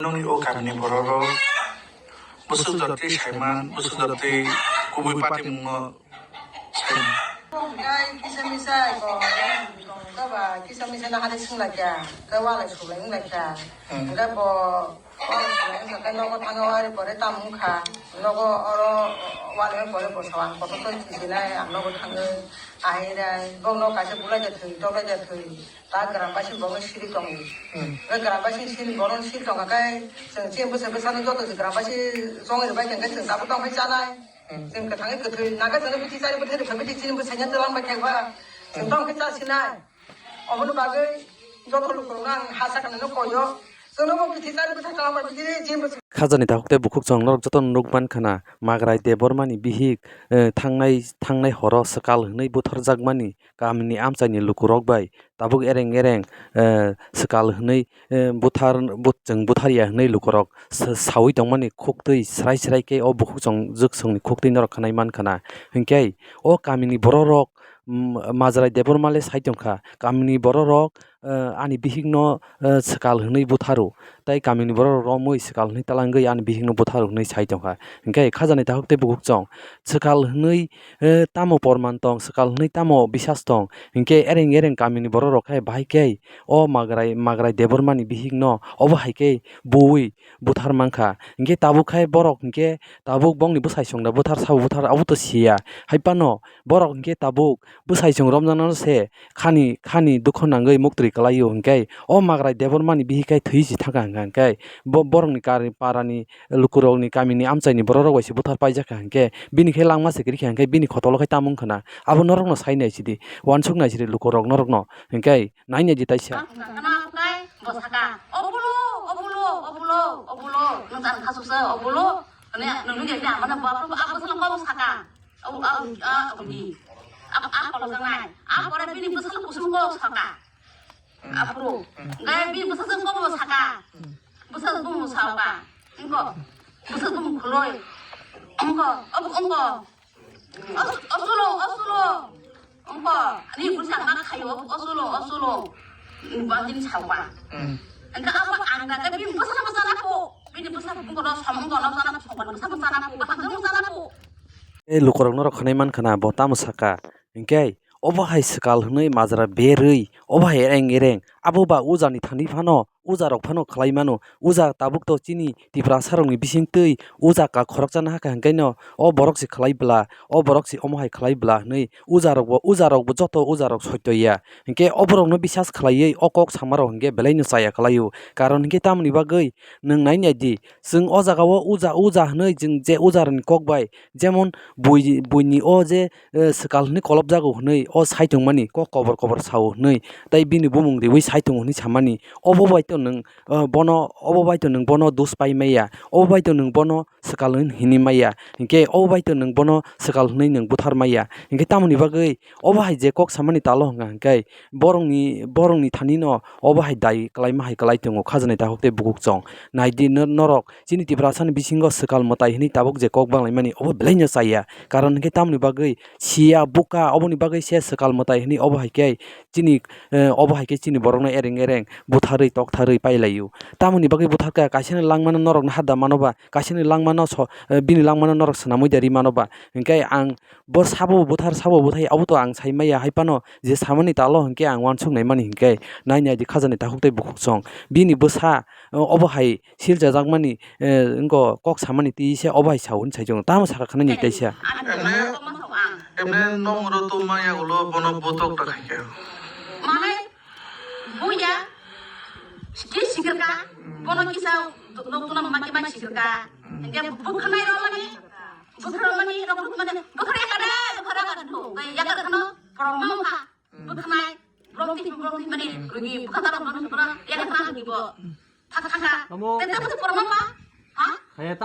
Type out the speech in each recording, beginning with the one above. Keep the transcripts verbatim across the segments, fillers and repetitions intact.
Nokni o kamini bororok bwswk jotwi saiman, bwswk jotwi kubui patimungno saiman. Kisa misa ko, kisa misa na hade sung laikya, khe walai sulai wng laikya. Hmm. Hingke bo walai sulai wngkha khe nogo thangwi wari pore tamo wngkha. Nogo oro walai pore bo sawan kotor khe kisinai ang nogo thangwi ahai rai. Bokno kaisa bulai ja thwi, toklai ja thwi. Ta gram bai sini borok siri tongo. Hmm. Gram bai sini siri borok siri tongkha khe chwng chini bwsai bwsano joto gram bai sini chongwi rwbai tongkha chwng tabuk tongkha chanai. Hmm. Chwng kwthangwi kwthwi naga chwngno bithi chari bwthai rwkha bithi chini bwsai nya twlang bai thangkha. Chwng tongkha chasinai. Oboni bagwi joto lukurokno ang ha sakha nino koyo. Chwngno bo bithi chari bwthai twlang bai bithi chini bwsai. Khajani takhuk tei bukhuk chwng norok jotono nukmankha na Magrai Debbarmani bihik, eh, thangnai, thangnai horo swkal hwnwi butharjakmani kamini amchaini lukurok bai tabuk ereng ereng, eh, swkal hwnwi, eh, buthar-, but-, chwng butharya hwnwi lukurok sa-, saui tongmani khuktwi srai srai khe o bukhuk chwng jwk chwngni khuktwi norok khwnai mankha na. Hinkhe o kamini bororok, mm, Majrai Debbarma le sai tongkha, kamini bororok, eh, ani bihikno, eh, swkal hwnwi butharo. Tei kamini borok romwi swkal hwnwi talangwi ani bihikno butharo hwnwi sai tongkha. Hinkhe khajani takhuk tei bukhuk chwng swkal hwnwi, eh, tamo porman tong, swkal hwnwi tamo bisas tong. Hinkhe ereng ereng kamini borok rok khe bahai khe o Magrai, Magrai Debbarmani bihikno obo hai khe buwi buthar mankha. Hinkhe tabuk khe borok hinkhe tabuk bongni bwsai chwngno buthar sabo buthar abo to siya. Hai phano borok hinkhe tabuk bwsai chwng romjaknano se khani, khani dukho nangwi muktwi kwlaio hinkhe o Magrai Debbarmani bihik khe thwi si thangkha hinkhe bo borokni kari parani lukurokni kamini amchaini bororok bai se buthar paijak kha hinkhe bini khe langma se kwrwi kha hinkhe bini khotolo khe tamo wngkha na abo norokno sai nai sidi uansuk nai sidi lukurok norokno hinkhe nai nai di taisa. Ang wngkha na khe bo saka, "Obulo, obulo, obulo, obulo, nwng jan khasuksa obulo," hwnwi nwnwi khe amano bo abo saka. Au, au, a, au, di. A, a, kolokjaknai. A, pore bini bwsalo kuchuk kok saka. Aphuru. Gai bini bwsajwk kok saka. Bwsajwk bumung saka. Wngkho. Bwsajwk bumung khuloi. Wngkho. Obo wngkho. Os-, osulo, osulo. Wngkho. Ani bwsa ma khaio. Osulo, osulo. Bangdini saka. Wngkha abo ang da bini bwsa bwsa na kho. Bini bwsa bumung kono samung kono sana, samung kono sana kho. Bahang kono sana kho. Tei lukurok norok khwnai mankha na bo tamo saka, hinkhe obo hai swkal hwnwi majra berwi obo hai ereng ereng abo ba ujani thani phano ujarok phano khlai mano. Uja tabuk to chini Tiprasarokni bisingtwi uja kak khoroksa nahakha hinkhe no o borok se khlai bla, o borok se omo hai khlai bla hwnwi ujarokbo, ujarokbo joto ujarok soito ya. Hinkhe o borokno bisas khlaiwi o kok samarok hinkhe belaino chaya khlaio. Karon hinkhe tamoni bagwi nwng nai nai di, chwng o jagao uja uja hwnwi chwng je ujarokni kok bai Jemon bui, buini o je, eh, swkal hwnwi kolopjago hwnwi o sai tongmani kok kobor kobor sao hwnwi, tei bini bumung riwi sai tongo hwnwi samani, obo bai to nwng, eh, bono, obo bai to nwng bono dos pai maya, obo bai to nwng bono swkal hwnwi hinwi maya, hinkhe obo bai to nwng bono swkal hwnwi nwng buthar maya, hinkhe tamoni bagwi obo hai je kok samani talo hwnka hinkhe, Borokni, borokni thani no obo hai dai kwlaima hai kwlai tongo, khajaknai takhuk tei bukhuk chwng. Nai di nor-, norok chini Tiprasa ni bisingo swkal mwtai hwnwi tabuk je kok banglaimani obo belai no chaya. Karon hinkhe tamoni bagwi siya, buka, oboni bagwi se swkal mwtai hwnwi obo hai khe chini, eh, obo hai khe chini borok no ereng ereng butharwi toktharwi pai lai o. Tamoni bagwi butharkha, kaisa ni langma no norok no hada mano ba, kaisa ni langma no so, eh, bini langma no norok swnamwi da ri mano ba. Hinkhe ang Bo sabo buthar, sabo buthai, abo to ang sai maya hai phano, je samani talo hinkhe ang uansuk naimani hinkhe, nai nai di khajaknai takhuk tei bukhuk chwng. Bini bwsa, o-, obo hai silchajakmani, eh, wngkha kok samani twi se obo hai sao hwnwi sai chwng. Tamo saka khna ni kaisa. Emne, emne nongro to maya ulo bono botok ta khaikhe. Mane, buya, ki sikirka, bono kisa, nokna maki mai sikirka. Hinkhe bwkhanai romani, Bwkha romani, rok rok mani, bwkha yakar de, bwkha yakar de, yakar khano, borok mangkha. Bwkhanai, borok twi, borok twi mani, rugi, bwkha taro, borok twi, borok yakar khano rugi bo. Thak thak kha. Tete bwkha borok mangkha. Ha?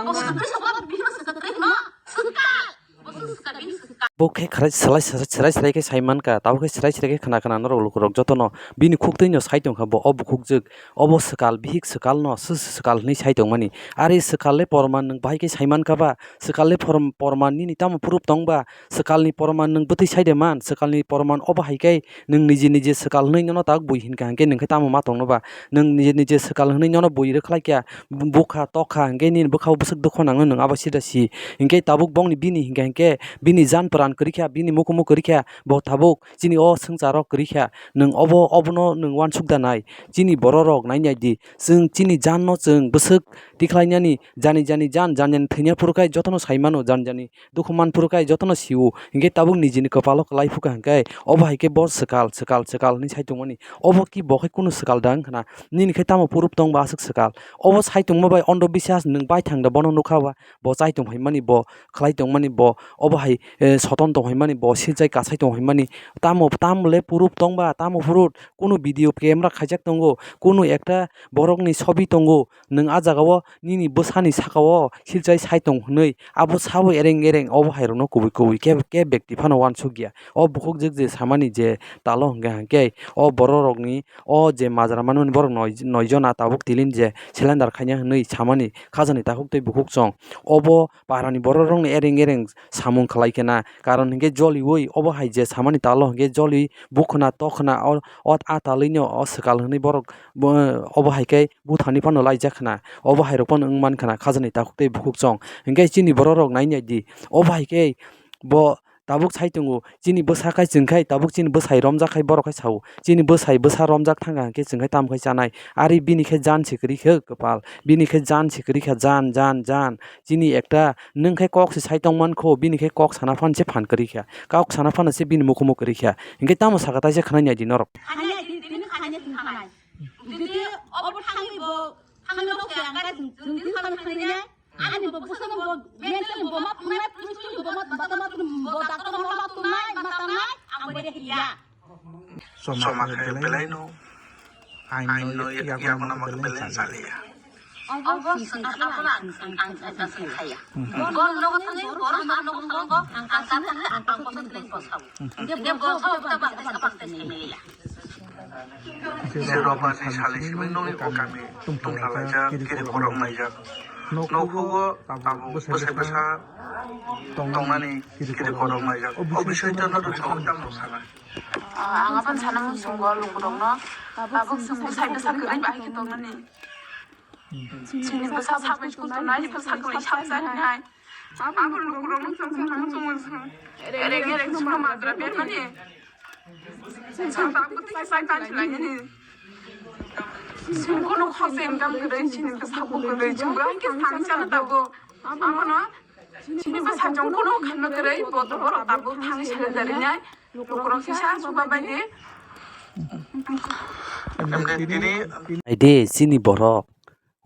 Bo sakri sakla, bihik sakri no, sakal. Bo sakal, bihik sakal. Bo khe khwrai swlai swlai swlai khe sai mankha, tabuk khe swlai swlai khe khna khna norok lukurok jotono bini khuktwino sai tongkha bo o bukhukjwk, obo swkal bihik swkalno sw-, swkal hwnwi sai tongmani. Are swkal le porman nwng bahai khe sai mankha ba, swkal le porm-, porman nini tamo proof tong ba, swkalni porman nwng bwtwi sai de man, swkalni porman obo hai khe nwng niji niji swkal hwnwi nono tabuk bui hinkha hinkhe nwng khe tamo ma tongno ba, nwng niji niji swkal hwnwi nono bui rwkhlai kha, bu-, bukha tokha hinkhe nini bwkhao bwswk dukho nangno nwng abo sida si. Hinkhe tabuk bongni bini hinkha hinkhe bini jan pran kwrwi kha, bini mukumu kwrwi kha, bo tabuk chini o swngcharo kwrwi kha. Nwng obo, obono nwng uansuk da nai? Chini bororok nai nai di, chwng chini janno chwng bwswk tikhlainani, jani jani jan, jani jani thwina phuru khe jotono sai mano, jani jani dukhu man phuru khe jotono sio, hinkhe tabuk nijini kwpalo kwlai phukha hinkhe obo hai khe bo swkal, swkal, swkal hwnwi sai tongmani. Obo ki bo khe kunu swkal da wngkha na? Nini khe tamo proof tong ba aswk swkal? Obo sai tongma bai ondo bisas nwng bai thang da, bono nukha ba, bo chai tong phaimani, bo khlai tongmani, bo obo hai, eh, soton tong phaimani, bo silchai kasai tong phaimani. Tamo, tamo le proof tong ba, tamo phuru kunu video camera khaijak tongo, kunu ekta borokni sobi tongo, nwng a jagao nini bwsani sakao silchai sai tong hwnwi, abo sabo ereng ereng obo hairokno kubui kubui khe, khe bekti phano uansukya. O bukhukjwk je samani je talo hwnkha hinkhe o bororokni o je majra manmani borok noi, noi jona tabuk tilin je cylinder khaina hwnwi samani khajani takhuk tei bukhuk chwng. Obo parani bororokno ereng ereng samung khlai khe na, karon hinkhe joliui obo hai je samani talo hinkhe joli bukhuna tokhuna o, o a talwino o swkal hwnwi borok bo, obo hai khe buthani phano laijak khna, obo hai rok phano wng man khna khajani takhuk tei bukhuk chwng. Hinkhe chini bororok nai nai di, obo hai khe bo tabuk sai tongo, chini bwsa khai chwng khai tabuk chini bwsai romjak khai borok khai sao, chini bwsai bwsa romjak thangkha hinkhe chwng khai tamo khai chanai? Ari bini khe jan se kwrwi khe kwpal, bini khe jan se kwrwi kha, jan, jan, jan. Chini ekta nwng khe kok se sai tong man kho, bini khe kok sana phan se phan kwrwi kha, kok sana phano se bini mukumu kwrwi kha. Hinkhe tamo saka taisa khwnai nai di norok. Khanya di, tini khanya tini khanai. Jodi obo thangwi bo, thangwi bo khe ang khe jodi thangwi thangwi nai, ani bo bwswk bo mental bo ma phungnai, phungnai bo ma, bo ma, bo doctor ma ma phungnai, ma tangnai, ang bo de hiya. Soma khe belai no, ain no yak no ma belai chaliya. Obo swngkha, abono ang, ang, ang, ang swngkhaya. Bor nogo thangwi, bor ha nogo thango, ang kasa thangwi, ang kosa thangwi kosa. Hinkhe bo kha, bo kha, bang kha, bang kha, bang kha. Sero bani sali simi noni o kami tongthalaijak, kiri korok naijak. Nokhugo abo bwsai bwsa tongnani kiri korok naijak. O bisoi to no rwchapang tamo sana. Ang apan sana muchungo lukurokno. Tabuk chwng bwsai bwsa kwrwi bahai khe tongnani. Chini bwsa sabai school tongnai, bwsa kwrwi sak chai hinai. Abo lukurokno chwng sana muchungo chwng. Ereng ereng chwngno madra bermani. Chwng tabuk twi sai tansi lainani. Chwng kono khorsa income kwrwi, chini bwsa bo kwrwi. Chwng bahai khe sani chana tabuk. Abono chini bwsa chwng kono khanma kwrwi, bo to borok tabuk thangwi sani darinai. Lukurok kisa chuba bai di. Tini. Ai de, chini borok.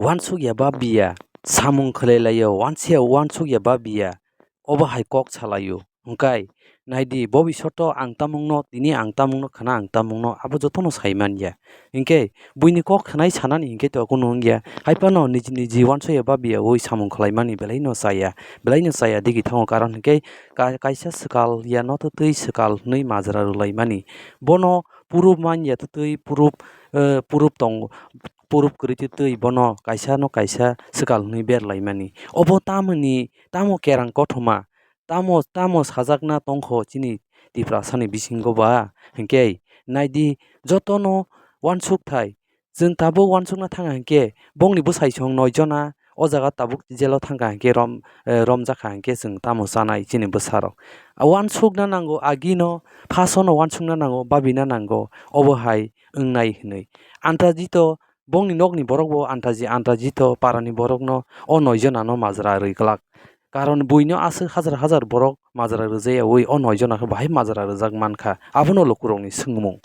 Uansuk ya ba biya, samung khlai laio, uansiya uansuk ya ba biya, obo hai kok salaio. Hwnkhe, naidi, bo bisorto ang tamungno, tini ang tamungno khna ang tamungno, abo jotono sai man ya. Hinkhe, buini kok khnai sanani hinkhe to kunu wng ya. Hai phano niji niji uansuk ya ba biya, oi samung khlai mani belai no chaya, belai no chaya digi thango, karon hinkhe ka-, kaisa swkal ya no twtwi swkal hwnwi majra rwlai mani. Bono proof man ya twtwi proof, eh, proof tongo. Proof kwrwi twi twi bono kaisa no kaisa swkal hwnwi berlaimani. Obo tamoni, tamo kerang kothoma, tamo, tamo sajakna tongkho chini Tiprasani bisingo ba? Hinkhe naidi, jotono uansuk thai, chwng tabuk uansukna thanga hinkhe bongni bwsai song noi jona o jaga tabuk jelo thangkha hinkhe rom, eh, romjakha hinkhe chwng tamo chanai chini bwsarok. Uansukna nango, agino phasono uansukna nango, babina nango, obo hai wngnai hwnwi. Antajito bongni nokni borokbo antaji antajito parani borokno o noi jonano majra rwi glak. Karon buino aswk hajar hajar borok majra rwjaya ui o noi jona khe bahai majra rwjak mankha. Abono lukurokni swngmung.